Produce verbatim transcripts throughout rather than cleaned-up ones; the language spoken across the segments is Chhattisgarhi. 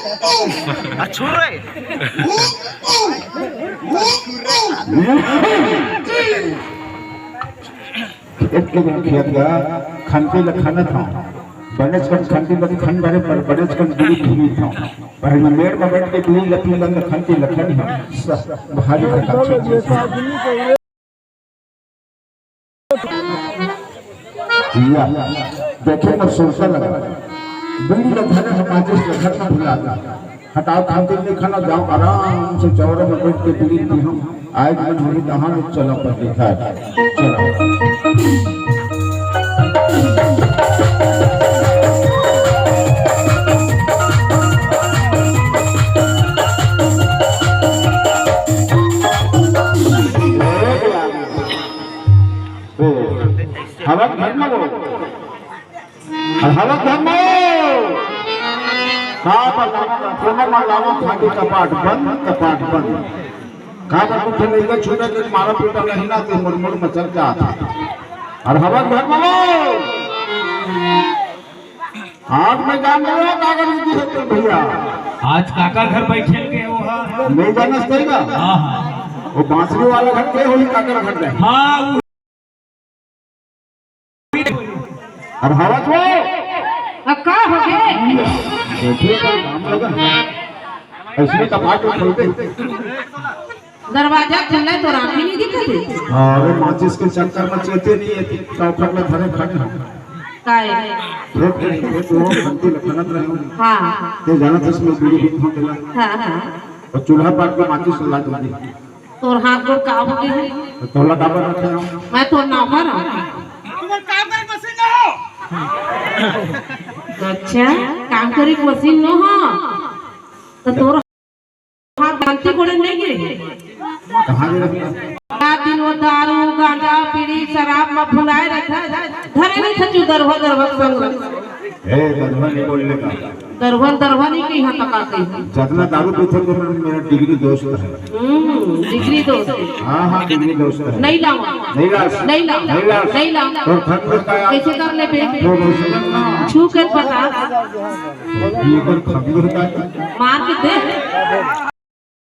आ, छुर रे। एक के दिन खेत गया, खंती ल खनत हंव। बनेच कन खंती ल खन डारे, पर बनेच कन बीड़ी पीत हंव। पर एमा मेड़ म बइठ के बीड़ी ल पीलन त खंती ल खन हंव। स-, भारी खटारा। या, देखे न सुरता लगा। बीड़ी ल धरे हंव, माचिस ल घर म भुला गे। हटाव, खंती ल नइ खनव, जाव आराम से चौरा म बइठ के बीड़ी पीहव। आए के मन होही तहां ले चला पर देखा। चला। हवा घर में वो। हवा घर में वो। का बतावंव, कोनो मन लावंव, खाली कपाट बंद, कपाट बंद। का बतावंव, लइका छोटे के मारा पीटा नहीं ना, ते मुड़ मुड़ मचल के आथे। अउ हवा घर में वो। आज मैं जान रहे हो काकर दीदी है तुम भैया। आज काकर घर बैठे के हो, हाँ। नहीं जाना चाहिए ना? हाँ, हाँ। वो बांसुरी वाला घर के होई काकर घर में। हाँ, वो अरे हवा जो। अब का हो गए? देखिए, कोई काम लगा। ऐसे कपाट में खोलते। दरवाजा खुला तो राखी नहीं दिखत हे। अरे माचिस के चक्कर में चेते नहीं है, चौखट में धरे खड़े हैं। काय? खेत में, खेत में वो खंती ल खनत रहे हो। हाँ। ते जानत हस मैं बीड़ी पीत हंव तेला। हाँ, हाँ। अउ चूल्हा पाट के माचिस ला दूंगी। तोर हाथ गोड़ का हो गे हे? त तोला काबर रखे हंव? मैं तोर नौकर हंव। तुमन काम करे मशीन न हो। अच्छा, काम करे मशीन न हो। त तोर हाथ गलती कोड़े नहीं गे। कहाँ ले रखना? रात दिन वो दारू, गांजा, बीड़ी, शराब में भुलाए रहिथे। धरे नहीं थे जो दरवा, दरवा संग। ए, दरवा नहीं बोलने का। दरवा, दरवा नहीं कही, हाँ, तो का कही? जितना दारू पीथे, तो मेरा, मेरा डिग्री दोस्त है। हम्म, डिग्री दोस्त है। हाँ, हाँ, डिग्री दोस्त है। नहीं लाऊं। नहीं लास। नहीं लाऊं। नहीं लास। नहीं लाऊं। तो खंड का यार। कैसे कर ले बे? तो वैसे करना। छू के बता। ये कर खंड का। मार के दे।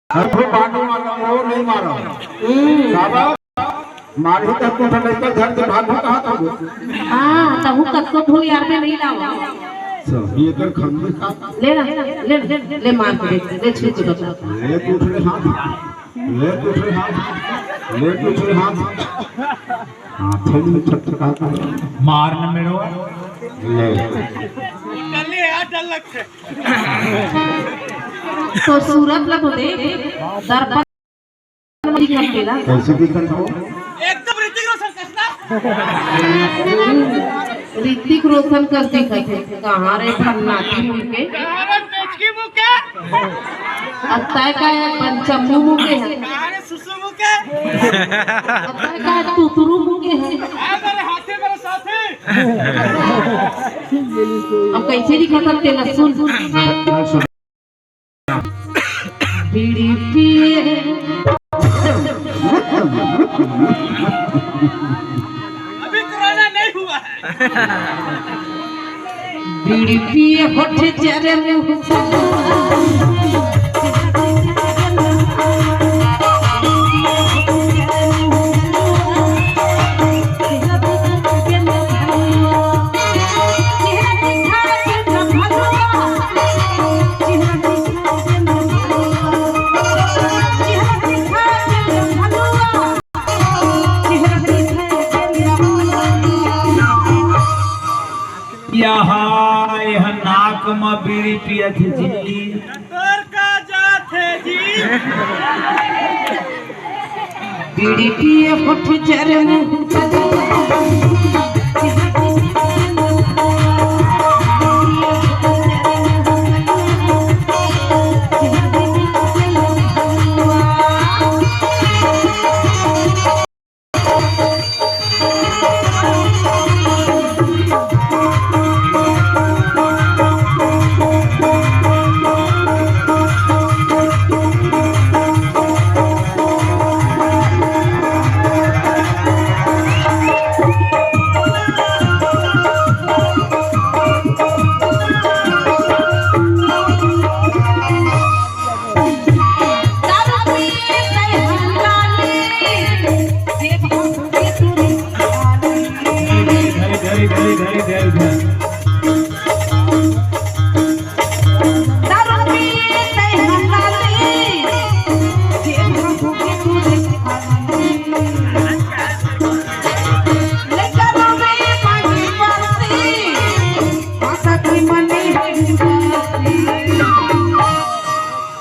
अरे बांडू मारा, वो नहीं मारा। हम्म। बाबा, मारही त तू तो लइका धर के भागहू कहाँ था वो? हाँ, तहू कतको भूल यार पे नहीं लाओ। सब ये कर खंबे का। ले ना, ले, ले, ले मार के देख, ले छू के बता। ले टूट रहे हाथ, ले टूट रहे हाथ, ले टूट रहे हाथ। हाँ, थोड़ी छटपटा कर। मार न मेरो। ले। तो सूरत ला तो देख, दर्पण में दिखत तेला। कैसे दिखत हो? एकदम ऋतिक रोशन कस ना। ऋतिक रोशन कस दिखत हे। कहाँ रे भन्नाटी मुँह के? कहाँ रे पेचकी मुँह के? अब तय का है, पंचम्मू मुँह के है। कहाँ रे सुसु मुँह के? अब तय का है, तुतरू मुँह के है। आ मेरे हाथी, मेरे साथी। अब कैसे दिखत हे तेला सुन। बीड़ी पिए। अभी कोरोना नहीं हुआ है। बीड़ी पिए होठ जरे मुँह। यहाँ यह नाक म बीड़ी पियत हे जी। तोर का जात हे जी? बीड़ी पिए होठ जरे मुँह।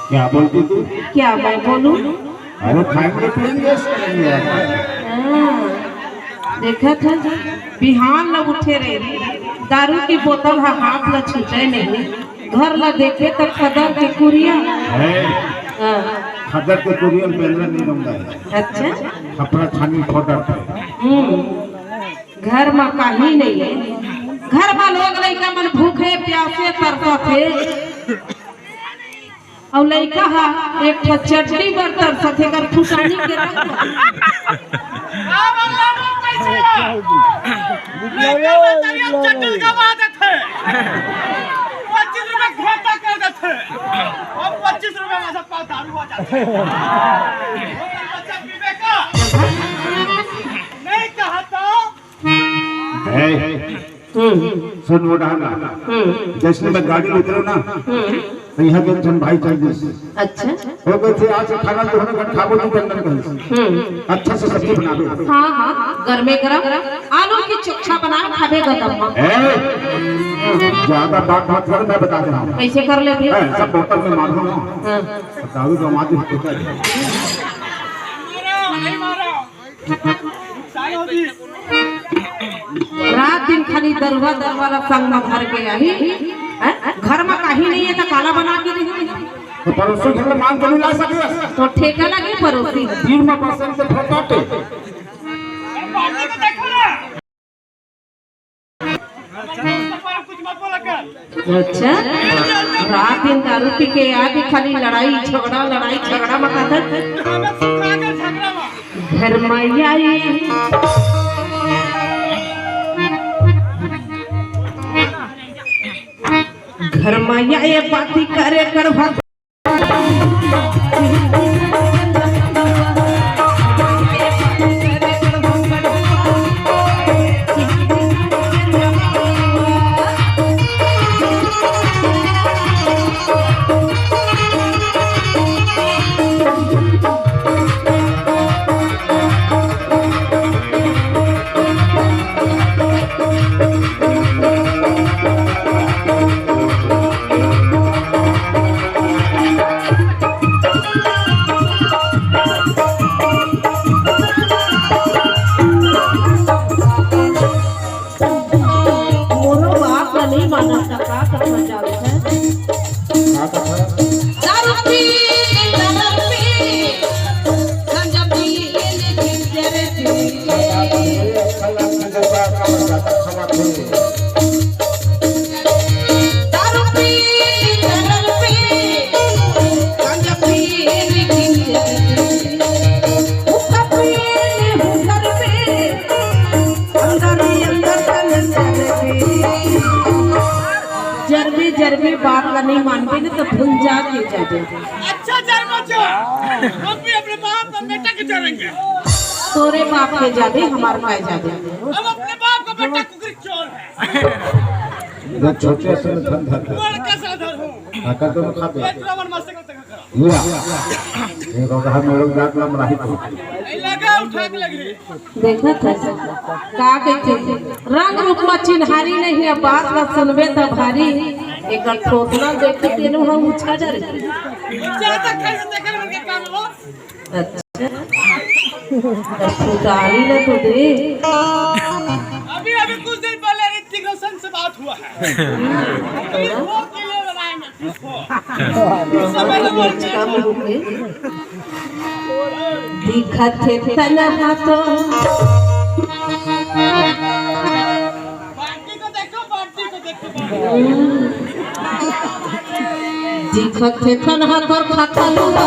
क्या बोलती तू? क्या मैं बोलूं? अरे, खाएंगे पिएंगे, इसको नहीं आता। हाँ, देखा था, बिहान ल उठे रहे, दारू की बोतल ह हाथ ल छूटे नहीं, घर ल देखे त खदर के कुरिया। है। हाँ। खदर के कुरिया में बेंदरा नहीं रहता है। अच्छा। खपरा छानी फोड़ा पे। हम्म। घर में कहीं नहीं है, घर में लोग लइका मन भूखे प्यासे तरसत हे। अउ लइका ह एक ठो चड्डी बर तरसत हे, एकर फुटानी के रंग। का बात है, कैसे हो? लइका बा तरिया चड्डी का बात है। पच्चीस रुपए घाटा कर देथे। और पच्चीस रुपए में सब पास दारू हो जाथे। बच्चा पीबे का? नहीं कहा तो। ए, हम्म। सुन वो डाला। हम्म। जैसे मैं गाड़ी में उतरो ना, हम्म। तो यहाँ के एक जन भाई चल दिस। अच्छा। वो कहते, "आज खाना जो है ना, खाबो नहीं करना कहीं।" हम्म। अच्छा से सब्जी बनावे। हाँ, हाँ, गरमे गरम आलू की चोखा बना खाबे गदम। ए, ज्यादा बात मत कर, मैं बता दे रहा हूँ। कैसे कर लेबे? ए, सब बोतल में मार दो ना। हाँ। दारू का आवाज होता है। रात दिन खाली दरुहा दरुहा ला संग म भर के आही, हैं? घर म काही नहीं है त काला बना के रही? तो पड़ोसी घर में मांग के नहीं ला सके? तो ठेका लगे पड़ोसी। दिन में बसन से फेंकाते। अच्छा, रात दिन दारू पी के आके खाली लड़ाई झगड़ा, लड़ाई झगड़ा मचाता। घर में आई, घर में आई, ये बाती करे कर भग मोरो बात ला नहीं मानत, त का करना चाहत है? का करना? दारू पी, दारू पी, गांजा पी, लेकिन तेरे दिल के। दारू पी, दारू पी, गांजा पी, लेकिन तेरे दिल के। हुक्का पी, हुक्का पी, अंदर ही अंदर तन चल गई। जरबे, जरबे बात ला नहीं मानबे ना, तो भुंजा के जाबे। अच्छा जरबा जो, हम भी अपने बाप और बेटा के जरेंगे। तोरे बाप के जाबे, हमार काय जाबे। हम अपने बाप का बेटा कुकरी चोर है। जब छोटे से में धन धर। बड़का साधर हूँ। हाँ, कर दो, खा दो। ये तो हमर मस्त करते खा। या। ये तो कहा, मेरे जात नाम राही को। ए, लगा, उठा के लग रही। देखत हस, का कहिथे, रंग रूप म चिन्हारी नहीं, अब बात ला सुनबे त भारी। एकर ठोसना देखे तेनो हम उछा जा रही। ज्यादा कैसे देखे उनके काम हो? अच्छा, त फुटानी ना तो दे। अभी, अभी कुछ दिन पहले ऋतिक रोशन से बात हुआ है। वो के लिए बनाए मैं। दिखत हे तनहा तो। बाल्टी को देखो, बाल्टी को देखो, बाल्टी। दिखत हे तनहा तोर खाता लुआ।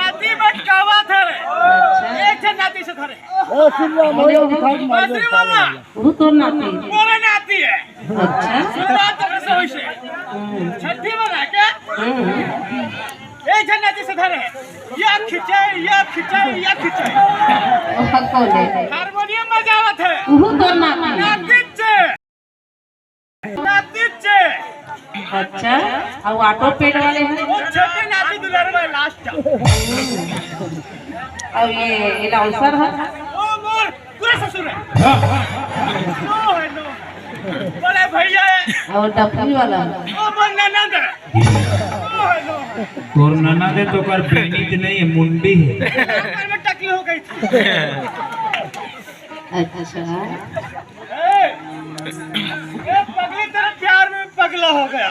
नाती बटकावत हे। अच्छा। एक झन नाती से धरे। ओ, सुन ला, मौला उठा के मार दे, बजरी वाला। वो तो नाती। मोरे नाती हे। अच्छा। सुनवा तो कैसे होइसे। हम्म। छट्ठी बना के। हम्म। एक झन नाती से धरे। या खिंचे, या खिंचे, या खिंचे। वो कौन है? हारमोनियम बजावत हे। वो तो नाती। नाती चे। नाती चे। अच्छा, अउ ऑटो पेड वाले हैं? वो छोटे नाती दुलार में लास्ट। अउ ये अनाउंसर है? वो मोर पूरा ससुर है। नो है, नो। बड़े भैया है। अउ डफरी वाला? वो मोर ननद है। नो है, नो। तोर ननद है तो कर बेनी के नहीं है, मुंडी है। घर में टकली हो गई थी। अच्छा। ए, ए, पगली तेरे प्यार में पगला हो गया।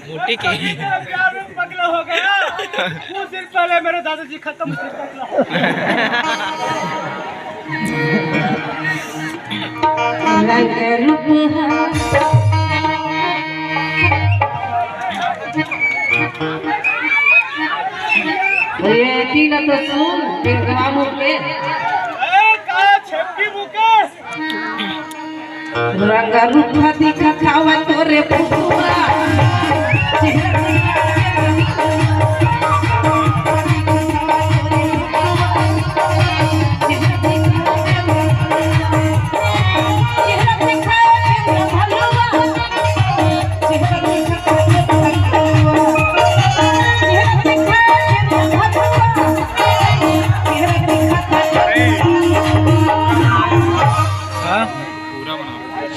मोटी के। पगली तेरे प्यार में पगला हो गया। कुछ दिन पहले मेरे दादाजी खत्म हुए, पगला हो गया। रंग रूप है। ये तीन तो सुन, एक ग्राम के। ए, का छेपकी मुके? रंग रूप दिखत हवा तोरे पुतुआ।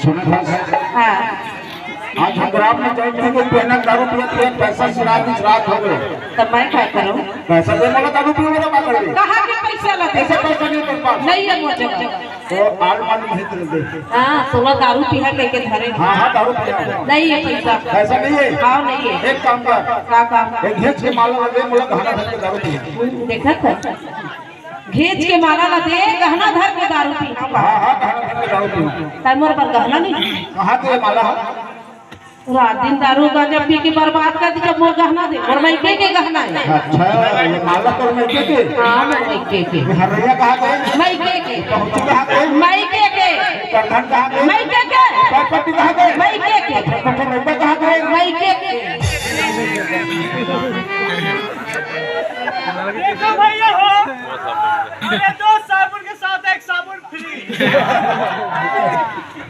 सुन, हाँ। आज हम ग्राम में जाए थे, कोई पहना दारू पियत पियत पैसा सिरा के रात हो गए। तो मैं क्या करूँ? पैसा दे, बोला दारू पी, मेरा बात करें। कहाँ के पैसा ला दे? ऐसे पैसा नहीं कर पास। नहीं है मुझे। तो आल माल नहीं तो दे। हाँ, सोलह दारू पीहा कह के धरे। हाँ, हाँ, दारू पीहा। नहीं है पैसा। पैसा नहीं है? हाँ, नहीं है। एक काम कर। क्या काम? एक घेच के माला लगे, बोला गहना धर के दारू पी। देखा था? घेच के माला ला दे, गहना धर के दारू पी। हाँ, हाँ, गहना धर के दारू पी। तै मोर बर गहना नहीं। कहाँ के माला है? रात दिन दारू गांजा पी के बर्बाद कर दी, जब मोर गहना दे, मोर मइके के गहना है। अच्छा, ये माला तोर मइके के? हाँ, मोर मइके के। ये हरैया कहाँ के? मइके के। पहुँची कहाँ के? मइके के। करधन कहाँ के? मइके के। पैरपट्टी कहाँ के? मइके के। अच्छा, तो मइके कहाँ के? मइके के। देखो भैया हो, ये दो साबुन के साथ एक साबुन फ्री।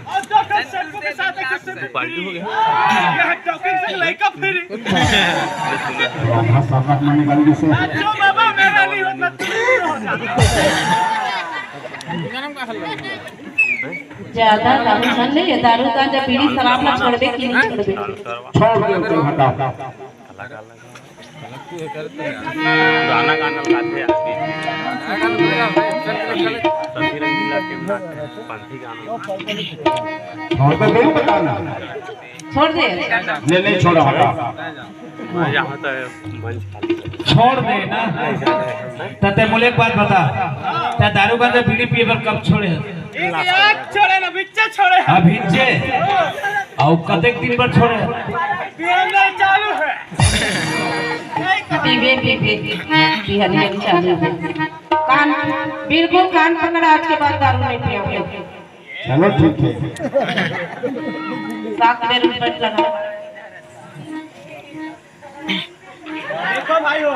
और दो ठो शैम्पू के साथ एक शैम्पू फ्री। यह टॉपिक से लड़का फ्री। जो बाबा मेरा नहीं होता, तू नहीं होता। ज्यादा टेंशन नहीं है, दारू गांजा बीड़ी शराब ना छोड़बे कि नहीं छोड़बे? छोड़ दे, तो हटा। गाना गाना लगाथे यार। सभी रंगीला के ना पंथी गाना। छोड़ दे, नहीं बताना। छोड़ दे। ले, नहीं छोड़ा, हटा। यहाँ तो है, मंच खाली। छोड़ दे ना। त ते मोले एक बात बता, ते दारू गांजा बीड़ी पिए बर कब छोड़े? एक आध छोड़े ना, बिच्चे छोड़े। अभी जे? अउ कतेक दिन बर छोड़े? बिहान चालू है। पीबे, पीबे, बिहान चालू है। कान, बिल्कुल कान पकड़ा, आज के बाद दारू नहीं पिया। चलो ठीक है। सात में रुपए लगा। देखो भाई हो,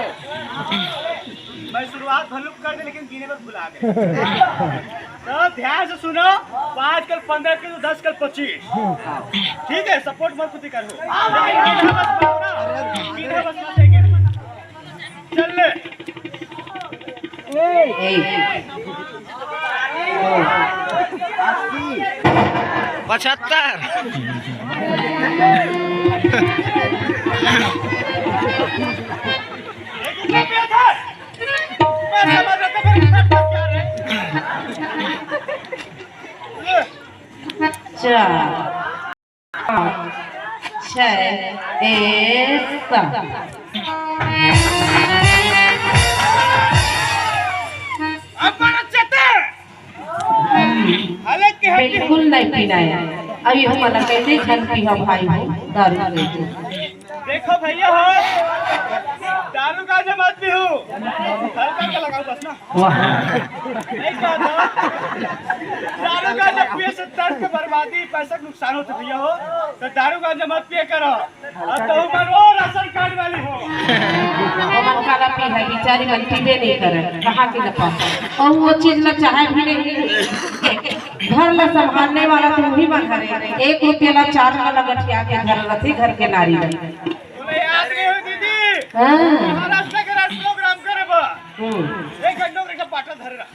मैं शुरुआत भलुक कर दे, लेकिन गिने पर भुला गए। तो ध्यान से सुनो, पाँच कल पन्द्रह के, दस कल पच्चीस। ठीक है, सपोर्ट मत कुछ करो। गिने बस मत ना, गिने बस मत, गिने बस। चल ले। ए। पचहत्तर। चार, पाँच, छः, ए, सात। बिल्कुल नहीं पीना है। अभी हम मना कहते झन पी हम भाई हो दारू नहीं। देखो भैया हो, दारू गांजा मत पीहू। हल्का हल्का लगाओ बस ना। वाह। नहीं कहता। दारू गांजा पिए से दर्द के बर्बादी, पैसा के नुकसान होता भैया हो, तो दारू गांजा मत पिए करो। अब तो उमर वो राशन कार्ड वाली हो। ओमन काला पी है, बेचारी मन पीबे नहीं करे, कहाँ के लपा। और वो चीज ला चाहे भी नहीं। घर ला संभालने वाला तुम ही मन हरे। एक रुपया ला चार मन ला गठिया के घर रथी घर के नारी ला। तुम्हें याद नहीं हो दीदी? हाँ। महाराष्ट्र के राज प्रोग्राम करे बा। हम्म। एक घंटा का बाटल धरे रहा।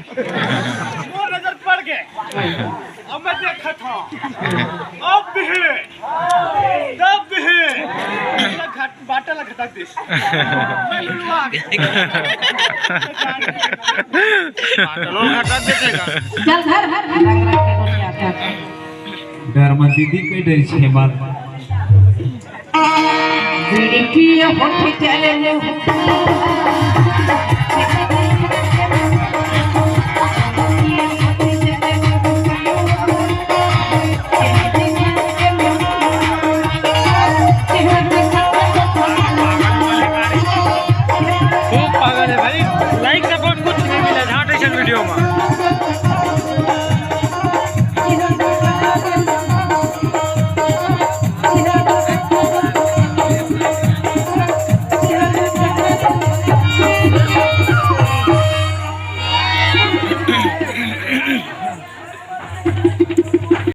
वो नजर पड़ गए। अब मैं देखा था। अब भी, तब भी। घट-, बाटल घटक दिस। मैं लुलुआ गया। बाटल घटक देते का? चल घर, घर, घर, घर, घर, घर, घर। डर मत दीदी, कोई डर छे मत। खिड़किया होठ चले ले। खूब पागल है भाई, लाइक सपोर्ट कुछ नहीं मिला झांट ऐसन वीडियो में।